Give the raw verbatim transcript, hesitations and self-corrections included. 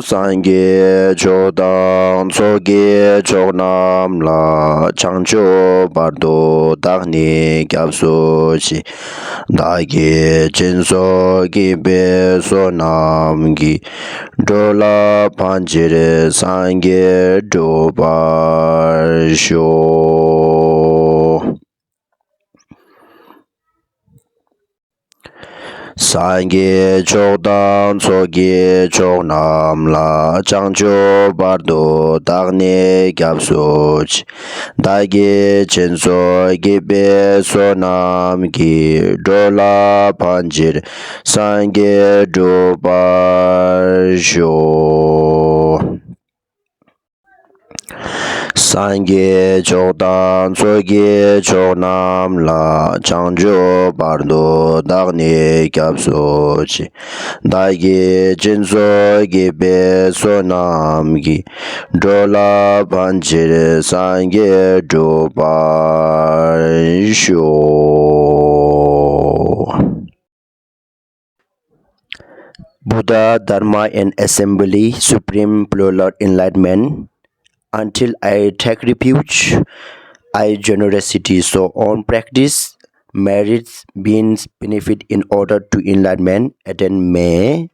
སངས་རྒྱས་ཆོས་དང་ཚོགས་ཀྱི་མཆོག་རྣམས་ལ། བྱང་ཆུབ་བར་དུ་བདག་ནི་སྐྱབས་སུ་མཆི། བདག་གིས་སྦྱིན་སོགས་བགྱིས་པའི་བསོད་ནམས་ཀྱིས། འགྲོ་ལ་ཕན་ཕྱིར་སངས་རྒྱས་འགྲུབ་པར་ཤོག། སངས་རྒྱས་ཆོས་དང་ཚོགས་ཀྱི་མཆོག་རྣམས་ལ། བྱང་ཆུབ་བར་དུ་བདག་ནི་སྐྱབས་སུ་མཆི། བདག་གིས་སྦྱིན་སོགས་བགྱིས་པའི་བསོད་ནམས་ཀྱིས། འགྲོ་ལ་ཕན་ཕྱིར་སངས་རྒྱས་འགྲུབ་པར་ཤོག། སངས་རྒྱས་ཆོས་དང་ཚོགས་ཀྱི་མཆོག་རྣམས་ལ། བྱང་ཆུབ་བར་དུ་བདག་ནི་སྐྱབས་སུ་མཆི། བདག་གིས་སྦྱིན་སོགས་བགྱིས་པའི་བསོད་ནམས་ཀྱིས། འགྲོ་ལ་ཕན་ཕྱིར་སངས་རྒྱས་འགྲུབ་པར་ཤོག། Buddha, Dharma, and Assembly, Supreme Plural Enlightenment. Until I take refuge, I generosity so on practice, merits, beings, benefit in order to enlightenment, attain may.